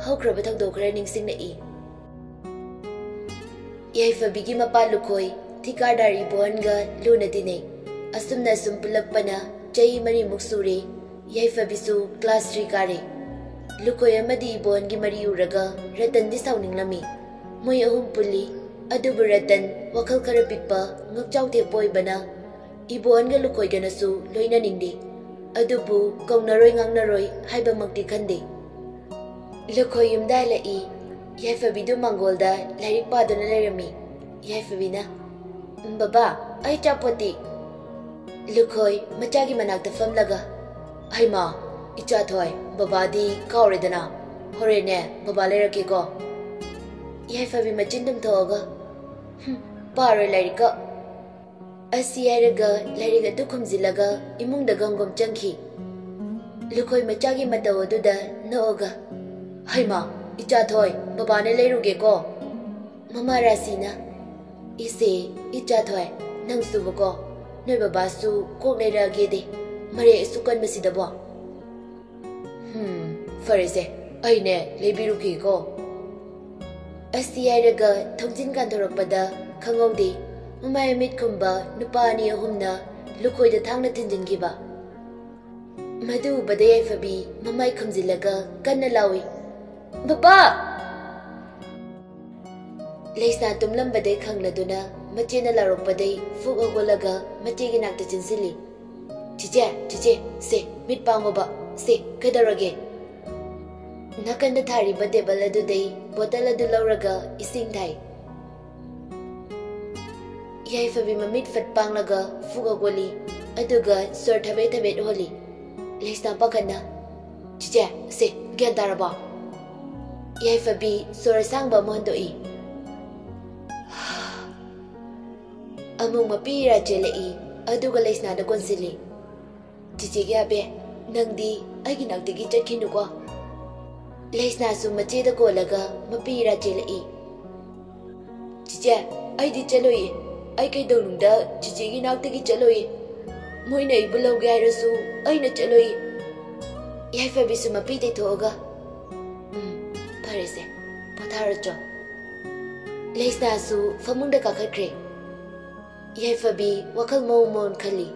ꯍꯧꯈ꯭ꯔꯕ ꯊꯧꯗꯣꯛ ꯈꯔ ꯅꯤꯡꯁꯤꯡꯂꯛꯏ꯫ ꯌꯥꯏꯐꯕꯤꯒꯤ ꯃꯄꯥ ꯂꯨꯈꯣꯏ ꯊꯤꯀꯥꯗꯥꯔ ꯏꯕꯣꯍꯟꯒ ꯂꯨꯅ ꯇꯤꯟꯅꯩ꯫ ꯑꯁꯨꯝꯅ ꯁꯨꯝ ꯄꯨꯜꯂꯛꯄꯅ ꯆꯍꯤ ꯃꯔꯤꯃꯨꯛ ꯁꯨꯔꯦ꯫ ꯌꯥꯏꯐꯕꯤꯁꯨ class three ꯀꯥꯔꯦ꯫ ꯂꯨꯈꯣꯏ ꯑꯃꯗꯤ ꯏꯕꯣꯍꯟꯒꯤ ꯃꯔꯤ ꯎꯔꯒ ꯔꯇꯟꯗꯤ ꯁꯥꯎꯅꯤꯡꯂꯝꯃꯤ꯫ ꯃꯣꯏ ꯑꯍꯨꯝ ꯄꯨꯜꯂꯤ꯫ ꯑꯗꯨꯕꯨ ꯔꯇꯟ ꯋꯥꯈꯜ ꯈꯔ ꯄꯤꯛꯄ, ꯉꯛꯆꯥꯎ ꯊꯦꯛꯄ ꯑꯣꯏꯕꯅ ꯏꯕꯣꯍꯟꯒ ꯂꯨꯈꯣꯏꯒꯅꯁꯨ ꯂꯣꯏꯅꯅꯤꯡꯗꯦ꯫ ꯑꯗꯨꯕꯨ ꯀꯧꯅꯔꯣꯏ ꯉꯥꯡꯅꯔꯣꯏ ꯍꯥꯏꯕꯃꯛꯇꯤ ꯈꯟꯗꯦ꯫ ꯂꯨꯈꯣꯏ ꯌꯨꯝꯗ ꯍꯜꯂꯛꯏ꯫ ꯌꯥꯏꯐꯕꯤꯗꯨ ꯃꯥꯡꯒꯣꯜꯗ ꯂꯥꯏꯔꯤꯛ ꯄꯥꯗꯨꯅ ꯂꯩꯔꯝꯃꯤ꯫ ꯌꯥꯏꯐꯕꯤꯅ, "ꯕꯕꯥ, ꯑꯩ ꯑꯆꯥꯄꯣꯠꯇꯤ?" ꯂꯨꯈꯣꯏ ꯃꯆꯥꯒꯤ ꯃꯅꯥꯛꯇ ꯐꯝꯂꯒ, "ꯍꯩꯃꯥ, ꯏꯆꯥꯊꯣꯏ, ꯕꯕꯥꯗꯤ ꯀꯥꯎꯔꯦꯗꯅ꯫ ꯍꯣꯔꯦꯟꯅꯦ, ꯕꯕꯥ ꯂꯩꯔꯛꯀꯦꯀꯣ?" ꯌꯥꯏꯐꯕꯤ ꯃꯆꯤꯟ ꯇꯨꯝꯊꯣꯛꯑꯒ, "ꯍꯨꯝ, ꯄꯥꯔꯣꯏ ꯂꯥꯏꯔꯤꯛꯀ" ꯑꯁꯤ ꯍꯥꯏꯔꯒ ꯂꯥꯏꯔꯤꯛ ꯑꯗꯨ ꯈꯨꯝꯖꯤꯜꯂꯒ ꯏꯃꯨꯡꯗ ꯒꯝꯒꯝ ꯆꯪꯈꯤ꯫ ꯂꯨꯈꯣꯏ ꯃꯆꯥꯒꯤ ꯃꯇꯧ ꯑꯗꯨꯗ ꯅꯣꯛꯑꯒ, "ꯍꯩꯃꯥ, ꯏꯆꯥꯊꯣꯏ, ꯕꯕꯥꯅ ꯂꯩꯔꯨꯒꯦꯀꯣ?" ꯃꯃꯥ ꯔꯥꯁꯤꯅ, "ꯏꯁꯦ, ꯏꯆꯥꯊꯣꯏ, ꯅꯪꯁꯨꯕꯀꯣ, ꯅꯣꯏ ꯕꯕꯥꯁꯨ ꯀꯣꯛ ꯂꯩꯔꯛꯑꯒꯦꯗꯦ, ꯃꯔꯦ ꯑꯁꯨꯛ ꯀꯟꯕꯁꯤꯗꯕꯣ?" "ꯍꯨꯝ, ꯐꯔꯦꯁꯦ, ꯑꯩꯅꯦ ꯂꯩꯕꯤꯔꯨꯈꯤꯒꯦꯀꯣ?" ꯑꯁꯤ ꯍꯥꯏꯔꯒ ꯊꯣꯡꯖꯤꯟ ꯀꯥꯟꯊꯣꯔꯛꯄꯗ ꯈꯪꯍꯧꯗꯦ, ꯃꯃꯥꯏ ꯃꯤꯠ ꯈꯨꯝꯕ ꯅꯨꯄꯥ ꯑꯅꯤ ꯑꯍꯨꯝꯅ ꯂꯨꯈꯣꯏꯗ ꯊꯥꯡꯅ ꯊꯤꯟꯖꯤꯟꯈꯤꯕ꯫ ꯃꯗꯨ ꯎꯕꯗ ꯌꯥꯏꯐꯕꯤ ꯃꯃꯥꯏ ꯈꯨꯝꯖꯤꯜꯂꯒ ꯀꯟꯅ ꯂꯥꯎꯏ, "ꯕꯕꯥ!" ꯂꯩꯁꯅꯥ ꯇꯨꯝꯂꯝꯕꯗꯩ ꯈꯪꯂꯗꯨꯅ ꯃꯆꯦꯅ ꯂꯥꯎꯔꯛꯄꯗꯩ ꯐꯨꯛ ꯍꯧꯒꯠꯂꯒ ꯃꯆꯦꯒꯤ ꯅꯥꯛꯇ ꯆꯦꯟꯁꯤꯜꯂꯤ꯫ "ꯆꯤꯆꯦ, ꯆꯤꯆꯦ, ꯁꯦ, ꯃꯤꯠ ꯄꯥꯡꯉꯣꯕ꯫ ꯁꯦ, ꯀꯩꯗꯧꯔꯒꯦ?" ꯅꯥꯀꯟꯗ ꯊꯥꯔꯤꯕ ꯇꯦꯕꯜ ꯑꯗꯨꯗꯩ ꯕꯣꯇꯜ ꯑꯗꯨ ꯂꯧꯔꯒ ꯏꯁꯤꯡ ꯊꯥꯏ꯫ ꯌꯥꯏꯐꯕꯤ ꯃꯃꯤꯠ ꯐꯠ ꯄꯥꯡꯂꯒ ꯐꯨꯛ ꯍꯧꯒꯠꯂꯤ, ꯑꯗꯨꯒ ꯁꯣꯔ ꯊꯕꯦꯠ ꯊꯕꯦꯠ ꯍꯣꯜꯂꯤ꯫ ꯂꯩꯁꯅꯥ ꯄꯥꯈꯠꯅ, "ꯆꯤꯆꯦ, ꯁꯦ, ꯒ꯭ꯌꯥꯟ ꯇꯥꯔꯕꯣ?" ꯌꯥꯏꯐꯕꯤ ꯁꯣꯔ ꯑꯁꯥꯡꯕ ꯑꯃ ꯍꯣꯟꯗꯣꯛꯏ꯫ ꯑꯃꯨꯛ ꯃꯄꯤ ꯏꯔꯥ ꯆꯦꯜꯂꯛꯏ, ꯑꯗꯨꯒ ꯂꯩꯁꯅꯥꯗ ꯀꯣꯟꯁꯤꯜꯂꯤ꯫ "ꯆꯤꯆꯦꯒꯤ ꯑꯕꯦ, ꯅꯪꯗꯤ ꯑꯩꯒꯤ ꯅꯥꯛꯇꯒꯤ ꯆꯠꯈꯤꯅꯨꯀꯣ꯫" ꯂꯩꯁꯅꯥꯁꯨ ꯃꯆꯦꯗ ꯀꯣꯜꯂꯒ ꯃꯄꯤ ꯏꯔꯥ ꯆꯦꯜꯂꯛꯏ꯫ "ꯆꯤꯆꯦ, ꯑꯩꯗꯤ ꯆꯠꯂꯣꯏꯌꯦ꯫ ꯑꯩ ꯀꯩꯗꯧꯅꯨꯡꯗ ꯆꯤꯆꯦꯒꯤ ꯅꯥꯛꯇꯒꯤ ꯆꯠꯂꯣꯏꯌꯦ꯫ ꯃꯣꯏꯅ ꯑꯩꯕꯨ ꯂꯧꯒꯦ ꯍꯥꯏꯔꯁꯨ ꯑꯩꯅ ꯆꯠꯂꯣꯏꯌꯦ꯫" ꯌꯥꯏꯐꯕꯤꯁꯨ ꯃꯄꯤ ꯇꯩꯊꯣꯛꯑꯒ, "ꯎꯝ, ꯐꯔꯦꯁꯦ, ꯄꯣꯊꯥꯔꯣꯆꯣ꯫" ꯂꯩꯁꯅꯥꯁꯨ ꯐꯃꯨꯡꯗ ꯀꯥꯈꯠꯈ꯭ꯔꯦ꯫ ꯌꯥꯏꯐꯕꯤ ꯋꯥꯈꯜ ꯃꯑꯣꯡ ꯃꯑꯣꯡ ꯈꯜꯂꯤ꯫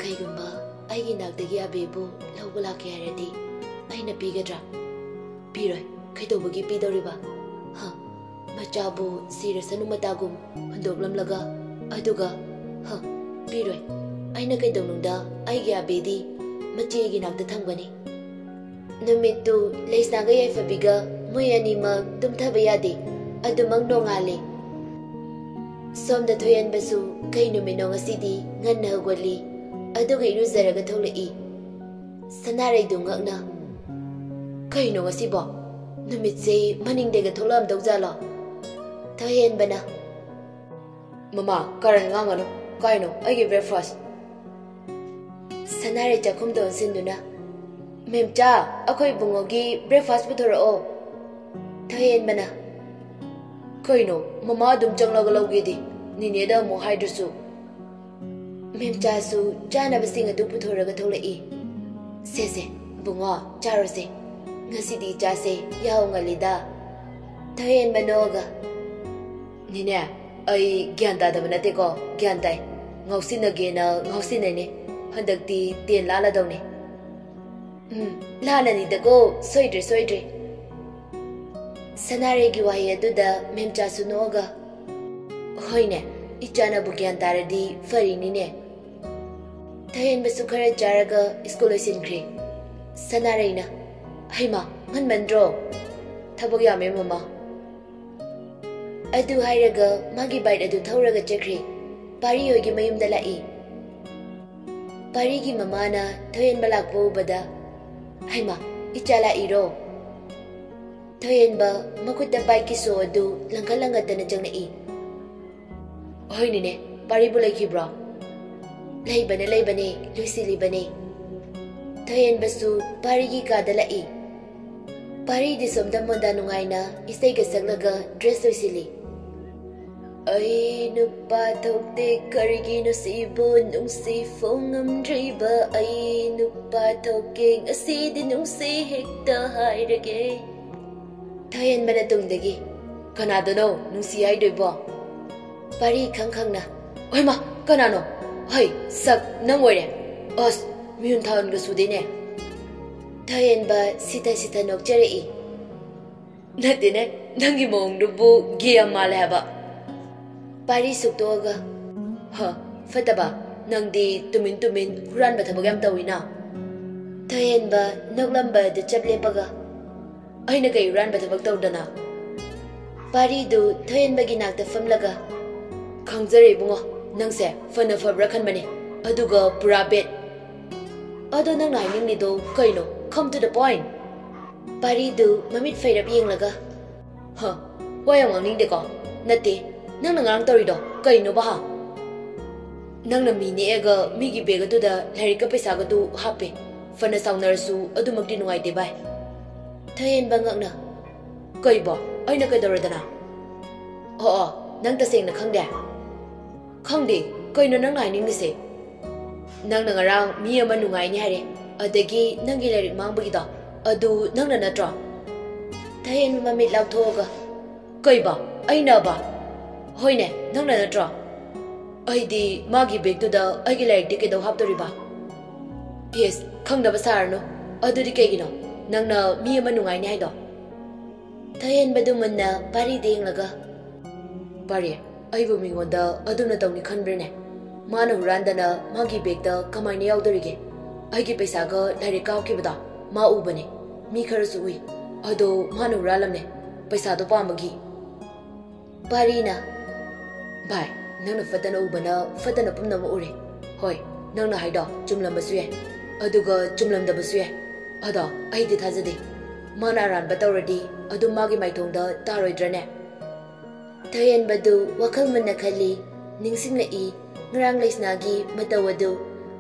"ꯀꯩꯒꯨꯝꯕ ꯑꯩꯒꯤ ꯅꯥꯛꯇꯒꯤ ꯑꯕꯦꯕꯨ ꯂꯧꯕ ꯂꯥꯛꯀꯦ ꯍꯥꯏꯔꯗꯤ ꯑꯩꯅ ꯄꯤꯒꯗ꯭ꯔꯥ? ꯄꯤꯔꯣꯏ꯫ ꯀꯩꯗꯧꯕꯒꯤ ꯄꯤꯗꯧꯔꯤꯕ? ꯍ, ꯃꯆꯥꯕꯨ ꯁꯤꯔꯁꯅꯨ ꯃꯇꯥꯒꯨꯝ ꯍꯨꯟꯗꯣꯛꯂꯝꯂꯒ, ꯑꯗꯨꯒ, ꯍ, ꯄꯤꯔꯣꯏ꯫ ꯑꯩꯅ ꯀꯩꯗꯧꯅꯨꯡꯗ ꯑꯩꯒꯤ ꯑꯕꯦꯗꯤ ꯃꯆꯦꯒꯤ ꯅꯥꯛꯇ ꯊꯝꯒꯅꯤ?" ꯅꯨꯃꯤꯠꯇꯨ ꯂꯩꯁꯅꯥꯒ ꯌꯥꯏꯐꯕꯤꯒ ꯃꯣꯏ ꯑꯅꯤꯃꯛ ꯇꯨꯝꯊꯕ ꯌꯥꯗꯦ꯫ ꯑꯗꯨꯃꯛ ꯅꯣꯡꯉꯥꯜꯂꯦ꯫ ꯁꯣꯝꯗ ꯊꯣꯏꯍꯟꯕꯁꯨ ꯀꯩ ꯅꯨꯃꯤꯠꯅꯣ ꯉꯁꯤꯗꯤ ꯉꯟꯅ ꯍꯧꯒꯠꯂꯤ꯫ ꯑꯗꯨꯒ ꯏꯔꯨꯖꯔꯒ ꯊꯣꯛꯂꯛꯏ꯫ ꯁꯅꯥꯔꯩꯗꯨ ꯉꯛꯅ, "ꯀꯩꯅꯣ ꯉꯁꯤꯕꯣ? ꯅꯨꯃꯤꯠꯁꯦ ꯃꯅꯤꯡꯗꯩꯒ ꯊꯣꯛꯂꯛꯑꯝꯗꯧ ꯖꯥꯠꯂꯣ?" ꯊꯣꯏꯍꯦꯟꯕꯅ, "ꯃꯃꯥ, ꯀꯔꯟ ꯉꯥꯡꯒꯅꯨ꯫ ꯀꯥꯏꯅꯣ ꯑꯩꯒꯤ breakfast?" ꯁꯅꯥꯔꯩ ꯆꯥꯛꯈꯨꯝꯗ ꯑꯣꯟꯁꯤꯟꯗꯨꯅ, "ꯃꯦꯝꯆꯥ, ꯑꯩꯈꯣꯏ ꯏꯕꯨꯡꯉꯣꯒꯤ breakfast ꯄꯨꯊꯣꯔꯛꯑꯣ꯫" ꯊꯣꯏꯍꯦꯟꯕꯅ, "ꯀꯩꯅꯣ, ꯃꯃꯥ ꯑꯗꯨꯝ ꯆꯪꯂꯒ ꯂꯧꯒꯦꯗꯤ? ꯅꯤꯅꯦꯗ ꯑꯃꯨꯛ ꯍꯥꯏꯗ꯭ꯔꯁꯨ?" ꯃꯦꯝꯆꯥꯁꯨ ꯆꯥꯅꯕꯁꯤꯡ ꯑꯗꯨ ꯄꯨꯊꯣꯔꯒ ꯊꯣꯛꯂꯛꯏ꯫ "ꯁꯦ ꯁꯦ, ꯕꯨꯡꯉꯣ, ꯆꯥꯔꯣꯁꯦ꯫ ꯉꯁꯤꯗꯤ ꯏꯆꯥꯁꯦ ꯌꯥꯍꯧ ꯉꯜꯂꯤꯗ꯫" ꯊꯣꯏꯍꯦꯟꯕ ꯅꯣꯛꯑꯒ, "ꯅꯤꯅꯦ, ꯑꯩ ꯒ꯭ꯌꯥꯟ ꯇꯥꯗꯕ ꯅꯠꯇꯦꯀꯣ, ꯒ꯭ꯌꯥꯟ ꯇꯥꯏ꯫ ꯉꯥꯎꯁꯤꯟꯅꯒꯦꯅ ꯉꯥꯎꯁꯤꯟꯅꯩꯅꯦ꯫ ꯍꯟꯗꯛꯇꯤ ꯇꯦꯟ ꯂꯥꯜꯂꯗꯧꯅꯦ꯫" "ꯎꯝ, ꯂꯥꯜꯂꯅꯤꯗꯀꯣ, ꯁꯣꯏꯗ꯭ꯔꯦ, ꯁꯣꯏꯗ꯭ꯔꯦ꯫" ꯁꯅꯥꯔꯩꯒꯤ ꯋꯥꯍꯩ ꯑꯗꯨꯗ ꯃꯦꯝꯆꯥꯁꯨ ꯅꯣꯛꯑꯒ, "ꯍꯣꯏꯅꯦ, ꯏꯆꯥꯅꯕꯨ ꯒ꯭ꯌꯥꯟ ꯇꯥꯔꯗꯤ ꯐꯔꯤꯅꯤꯅꯦ꯫" ꯊꯣꯏꯍꯦꯟꯕꯁꯨ ꯈꯔ ꯆꯥꯔꯒ ꯁ꯭ꯀꯨꯜ ꯂꯣꯏꯁꯤꯟꯈ꯭ꯔꯦ꯫ ꯁꯅꯥꯔꯩꯅ, "ꯍꯩꯃꯥ, ꯉꯟꯃꯟꯗ꯭ꯔꯣ?" "ꯊꯕꯛ ꯌꯥꯝꯃꯦ, ꯃꯃꯥ꯫" ꯑꯗꯨ ꯍꯥꯏꯔꯒ ꯃꯥꯒꯤ bike ꯑꯗꯨ ꯊꯧꯔꯒ ꯆꯠꯈ꯭ꯔꯦ꯫ ꯄꯥꯔꯤ ꯍꯣꯏꯒꯤ ꯃꯌꯨꯝꯗ ꯂꯥꯛꯏ꯫ ꯄꯥꯔꯤꯒꯤ ꯃꯃꯥꯅ ꯊꯣꯏꯍꯦꯟꯕ ꯂꯥꯛꯄ ꯎꯕꯗ, "ꯍꯩꯃꯥ, ꯏꯆꯥ ꯂꯥꯛꯏꯔꯣ?" ꯊꯣꯏꯍꯦꯟꯕ ꯃꯈꯨꯠꯇ bikeꯀꯤ shoe ꯑꯗꯨ ꯂꯪꯈꯠ ꯂꯪꯈꯠꯇꯅ ꯆꯪꯂꯛꯏ꯫ "ꯍꯣꯏ ꯅꯤꯅꯦ, ꯄꯥꯔꯤꯕꯨ ꯂꯩꯈꯤꯕ꯭ꯔꯣ?" "ꯂꯩꯕꯅꯦ, ꯂꯩꯕꯅꯦ, ꯂꯣꯏꯁꯤꯜꯂꯤꯕꯅꯦ꯫" ꯊꯣꯏꯍꯦꯟꯕꯁꯨ ꯄꯥꯔꯤꯒꯤ ꯀꯥꯗ ꯂꯥꯛꯏ꯫ ꯄꯥꯔꯤꯗꯤ ꯁꯣꯝꯗ ꯃꯣꯟꯗꯥ ꯅꯨꯡꯉꯥꯏꯅ ꯏꯁꯩꯒ ꯁꯛꯂꯒ dress ꯂꯣꯏꯁꯤꯜꯂꯤ꯫ "ꯑꯩ ꯅꯨꯄꯥ ꯊꯣꯛꯇꯦ, ꯀꯔꯤꯒꯤꯅꯣ ꯁꯤꯕꯨ ꯅꯨꯡꯁꯤ ꯐꯣꯡꯉꯝꯗ꯭ꯔꯤꯕ? ꯑꯩ ꯅꯨꯄꯥ ꯊꯣꯛꯀꯦ, ꯉꯁꯤꯗꯤ ꯅꯨꯡꯁꯤ ꯍꯦꯛꯇ ꯍꯥꯏꯔꯒꯦ꯫" ꯊꯣꯏꯍꯦꯟꯕꯅ ꯇꯨꯡꯗꯒꯤ, "ꯀꯅꯥꯗꯅꯣ ꯅꯨꯡꯁꯤ ꯍꯥꯏꯗꯣꯏꯕꯣ?" ꯄꯥꯔꯤ ꯈꯪ ꯈꯪꯅ, "ꯍꯣꯏꯃ, ꯀꯅꯥꯅꯣ? ꯍꯩ, ꯁꯛ, ꯅꯪ ꯑꯣꯏꯔꯦ꯫ ꯑꯁ, ꯃꯤꯍꯨꯟ ꯊꯥꯍꯨꯟꯒ ꯁꯨꯗꯦꯅꯦ꯫ ꯊꯣꯏꯍꯦꯟꯕ ꯁꯤꯊ ꯁꯤꯊ ꯅꯣꯛꯆꯔꯛꯏ꯫ "ꯅꯠꯇꯦꯅꯦ, ꯅꯪꯒꯤ ꯃꯑꯣꯡꯗꯨꯕꯨ ꯒꯦ ꯌꯥꯝ ꯃꯥꯜꯂꯦ ꯍꯥꯏꯕ꯫" ꯄꯥꯔꯤ ꯁꯨꯛꯇꯣꯛꯑꯒ, "ꯍ, ꯐꯠꯇꯕ, ꯅꯪꯗꯤ ꯇꯨꯃꯤꯟ ꯇꯨꯃꯤꯟ ꯍꯨꯔꯥꯟꯕ ꯊꯕꯛ ꯌꯥꯝ ꯇꯧꯏꯅ꯫" ꯊꯣꯏꯍꯦꯟꯕ ꯅꯣꯛꯂꯝꯕꯗ ꯆꯞ ꯂꯦꯞꯄꯒ, "ꯑꯩꯅ ꯀꯩ ꯍꯨꯔꯥꯟꯕ ꯊꯕꯛ ꯇꯧꯗꯅ?" ꯄꯥꯔꯤꯗꯨ ꯊꯣꯏꯍꯦꯟꯕꯒꯤ ꯅꯥꯛꯇ ꯐꯝꯂꯒ, "ꯈꯪꯖꯔꯦ ꯏꯕꯨꯡꯉꯣ, ꯅꯪꯁꯦ ꯐꯅ ꯐꯕ꯭ꯔꯥ ꯈꯟꯕꯅꯦ, ꯑꯗꯨꯒ ꯄꯨꯔꯥ ꯕꯦꯠ꯫ ꯑꯗꯣ ꯅꯪꯅ ꯍꯥꯏꯅꯤꯡꯂꯤꯗꯣ ꯀꯩꯅꯣ? Come to the point." ꯄꯥꯔꯤꯗꯨ ꯃꯃꯤꯠ ꯐꯩꯔꯞ ꯌꯦꯡꯂꯒ, "ꯍ, ꯋꯥ ꯌꯥꯝ ꯉꯥꯡꯅꯤꯡꯗꯦꯀꯣ꯫ ꯅꯠꯇꯦ, ꯅꯪꯅ ꯉꯔꯥꯡ ꯇꯧꯔꯤꯗꯣ ꯀꯩꯅꯣꯕ, ꯍꯥ? ꯅꯪꯅ ꯃꯤ ꯅꯦꯛꯑꯒ ꯃꯤꯒꯤ ꯕꯦꯒ ꯑꯗꯨꯗ ꯂꯥꯏꯔꯤꯛꯀ ꯄꯩꯁꯥꯒꯗꯨ ꯍꯥꯞꯄꯦ꯫ ꯐꯅ ꯁꯥꯎꯅꯔꯁꯨ ꯑꯗꯨꯃꯛꯇꯤ ꯅꯨꯡꯉꯥꯏꯇꯦ ꯚꯥꯏ꯫" ꯊꯣꯏꯍꯦꯟꯕ ꯉꯛꯅ, "ꯀꯩꯕꯣ? ꯑꯩꯅ ꯀꯩꯗꯧꯔꯗꯅ?" "ꯑꯣ, ꯑꯣ, ꯅꯪ ꯇꯁꯦꯡꯅ ꯈꯪꯗꯦ?" "ꯈꯪꯗꯦ꯫ ꯀꯩꯅꯣ ꯅꯪꯅ ꯍꯥꯏꯅꯤꯡꯉꯤꯁꯦ?" "ꯅꯪꯅ ꯉꯔꯥꯡ ꯃꯤ ꯑꯃ ꯅꯨꯡꯉꯥꯏꯅꯤ ꯍꯥꯏꯔꯦ, ꯑꯗꯒꯤ ꯅꯪꯒꯤ ꯂꯥꯏꯔꯤꯛ ꯃꯥꯡꯕꯒꯤꯗꯣ, ꯑꯗꯨ ꯅꯪꯅ ꯅꯠꯇ꯭ꯔꯣ?" ꯊꯣꯏꯍꯦꯟꯕ ꯃꯃꯤꯠ ꯂꯥꯎꯊꯣꯛꯑꯒ, "ꯀꯩꯕ? ꯑꯩꯅꯕ? ꯍꯣꯏꯅꯦ, ꯅꯪꯅ ꯅꯠꯇ꯭ꯔꯣ? ꯑꯩꯗꯤ ꯃꯥꯒꯤ ꯕꯦꯒꯇꯨꯗ ꯑꯩꯒꯤ ꯂꯥꯏꯔꯤꯛꯇꯤ ꯀꯩꯗꯧ ꯍꯥꯞꯇꯣꯔꯤꯕ?" "ꯌꯦꯁ, ꯈꯪꯗꯕ ꯁꯥꯔꯅꯨ꯫ ꯑꯗꯨꯗꯤ ꯀꯩꯒꯤꯅꯣ ꯅꯪꯅ ꯃꯤ ꯑꯃ ꯅꯨꯡꯉꯥꯏꯅꯤ ꯍꯥꯏꯗꯣ?" ꯊꯣꯏꯍꯦꯟꯕꯗꯨ ꯃꯨꯟꯅ ꯄꯥꯔꯤꯗ ꯌꯦꯡꯂꯒ, "ꯄꯥꯔꯤ, ꯑꯩꯕꯨ ꯃꯤꯉꯣꯟꯗ ꯑꯗꯨꯝꯅ ꯇꯧꯅꯤ ꯈꯟꯕ꯭ꯔꯅꯦ? ꯃꯥꯅ ꯍꯨꯔꯥꯟꯗꯅ ꯃꯥꯒꯤ ꯕꯦꯒꯇ ꯀꯃꯥꯏꯅ ꯌꯥꯎꯗꯣꯔꯤꯒꯦ? ꯑꯩꯒꯤ ꯄꯩꯁꯥꯒ ꯂꯥꯏꯔꯤꯛꯀ ꯍꯥꯞꯈꯤꯕꯗꯣ ꯃꯥ ꯎꯕꯅꯦ꯫ ꯃꯤ ꯈꯔꯁꯨ ꯎꯏ꯫ ꯑꯗꯣ ꯃꯥꯅ ꯍꯨꯔꯥꯜꯂꯝꯃꯦ, ꯄꯩꯁꯥꯗꯣ ꯄꯥꯝꯕꯒꯤ꯫" ꯄꯥꯔꯤꯅ, "ꯚꯥꯏ, ꯅꯪꯅ ꯐꯠꯇꯅ ꯎꯕꯅ ꯐꯠꯇꯅ ꯄꯨꯝꯅꯃꯛ ꯎꯔꯦ꯫ ꯍꯣꯏ, ꯅꯪꯅ ꯍꯥꯏꯗꯣ ꯆꯨꯝꯂꯝꯕꯁꯨ ꯌꯥꯏ, ꯑꯗꯨꯒ ꯆꯨꯝꯂꯝꯗꯕꯁꯨ ꯌꯥꯏ꯫ ꯑꯗꯣ ꯑꯩꯗꯤ ꯊꯥꯖꯗꯦ꯫ ꯃꯥꯅ ꯑꯔꯥꯟꯕ ꯇꯧꯔꯗꯤ ꯑꯗꯨꯝ ꯃꯥꯒꯤ ꯃꯥꯏꯊꯣꯡꯗ ꯇꯥꯔꯣꯏꯗ꯭ꯔꯅꯦ?" ꯊꯣꯏꯍꯦꯟꯕꯗꯨ ꯋꯥꯈꯜ ꯃꯨꯟꯅ ꯈꯜꯂꯤ꯫ ꯅꯤꯡꯁꯤꯡꯂꯛꯏ ꯉꯔꯥꯡ ꯂꯩꯁꯅꯥꯒꯤ ꯃꯇꯧ ꯑꯗꯨ꯫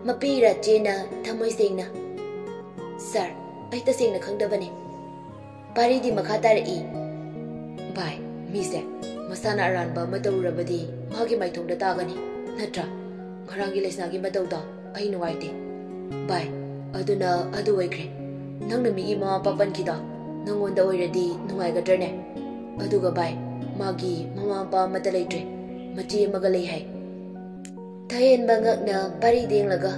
ꯃꯄꯤ ꯔꯥꯆꯦꯅ ꯊꯃꯣꯏ ꯁꯦꯡꯅ, "ꯁꯥꯔ, ꯑꯩ ꯇꯁꯦꯡꯅ ꯈꯪꯗꯕꯅꯤ꯫" ꯄꯥꯔꯤꯗꯤ ꯃꯈꯥ ꯇꯥꯔꯛꯏ, "ꯚꯥꯏ, ꯃꯤꯁꯦ ꯃꯁꯥꯅ ꯑꯔꯥꯟꯕ ꯑꯃ ꯇꯧꯔꯨꯔꯕꯗꯤ ꯃꯥꯒꯤ ꯃꯥꯏꯊꯣꯡꯗ ꯇꯥꯒꯅꯤ, ꯅꯠꯇ꯭ꯔꯥ? ꯉꯔꯥꯡꯒꯤ ꯂꯩꯁꯅꯥꯒꯤ ꯃꯇꯧꯗꯣ ꯑꯩ ꯅꯨꯡꯉꯥꯏꯇꯦ꯫ ꯚꯥꯏ, ꯑꯗꯨꯅ ꯑꯗꯨ ꯑꯣꯏꯈ꯭ꯔꯦ꯫ ꯅꯪꯅ ꯃꯤꯒꯤ ꯃꯃꯥ ꯃꯄꯥ ꯄꯟꯈꯤꯗꯣ ꯅꯪꯉꯣꯟꯗ ꯑꯣꯏꯔꯗꯤ ꯅꯨꯡꯉꯥꯏꯒꯗ꯭ꯔꯅꯦ? ꯑꯗꯨꯒ ꯚꯥꯏ, ꯃꯥꯒꯤ ꯃꯃꯥ ꯃꯄꯥ ꯑꯃꯠꯇ ꯂꯩꯇ꯭ꯔꯦ꯫ ꯃꯆꯦ ꯑꯃꯒ ꯂꯩ ꯍꯥꯏ꯫ ꯊꯍꯦꯟꯕ ꯉꯛꯅ ꯄꯥꯔꯤꯗ ꯌꯦꯡꯂꯒ,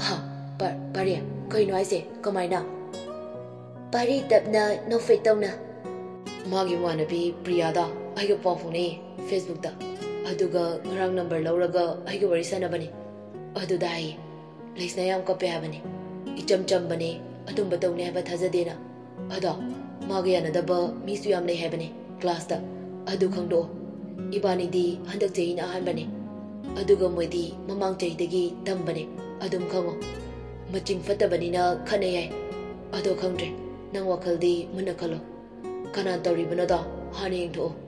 "ꯍꯥ, ꯄꯥ-, ꯄꯥꯔꯤ, ꯀꯩꯅꯣ ꯍꯥꯏꯁꯦ? ꯀꯃꯥꯏꯅ?" ꯄꯥꯔꯤ ꯇꯞꯅ ꯅꯣꯛꯐꯦꯠ ꯇꯧꯅ, "ꯃꯥꯒꯤ ꯃꯃꯥꯟꯅꯕꯤ ꯄ꯭ꯔꯤꯌꯥꯗ ꯑꯩꯒ ꯄꯥꯎ ꯐꯥꯎꯅꯩ Facebookꯇ꯫ ꯑꯗꯨꯒ ꯉꯔꯥꯡ ꯅꯝꯕꯔ ꯂꯧꯔꯒ ꯑꯩꯒ ꯋꯥꯔꯤ ꯁꯥꯟꯅꯕꯅꯤ꯫ ꯑꯗꯨꯗ ꯍꯥꯏꯌꯦ, ꯂꯩꯁꯅꯥ ꯌꯥꯝ ꯀꯞꯄꯦ ꯍꯥꯏꯕꯅꯤ꯫ ꯏꯆꯝ ꯆꯝꯕꯅꯦ, ꯑꯗꯨꯝꯕ ꯇꯧꯅꯤ ꯍꯥꯏꯕ ꯊꯥꯖꯗꯦꯅ꯫ ꯑꯗꯣ ꯃꯥꯒ ꯌꯥꯅꯗꯕ ꯃꯤꯁꯨ ꯌꯥꯝ ꯂꯩ ꯍꯥꯏꯕꯅꯤ classꯇ꯫ ꯑꯗꯨ ꯈꯪꯗꯣꯛꯑꯣ꯫ ꯏꯕꯥꯅꯤꯗꯤ ꯍꯟꯗꯛ ꯆꯍꯤꯅ ꯑꯍꯥꯟꯕꯅꯤ꯫ ꯑꯗꯨꯒ ꯃꯣꯏꯗꯤ ꯃꯃꯥꯡ ꯆꯍꯤꯗꯒꯤ ꯇꯝꯕꯅꯦ꯫ ꯑꯗꯨꯝ ꯈꯪꯉꯣ꯫ ꯃꯆꯤꯡ ꯐꯠꯇꯕꯅꯤꯅ ꯈꯠꯅꯩ ꯍꯥꯏ꯫ ꯑꯗꯣ ꯈꯪꯗ꯭ꯔꯦ꯫ ꯅꯪ ꯋꯥꯈꯜꯗꯤ ꯃꯨꯟꯅ ꯈꯜꯂꯣ꯫ ꯀꯅꯥ ꯇꯧꯔꯤꯕꯅꯣꯗꯣ ꯍꯥꯟꯅ ꯌꯦꯡꯊꯣꯛꯑꯣ꯫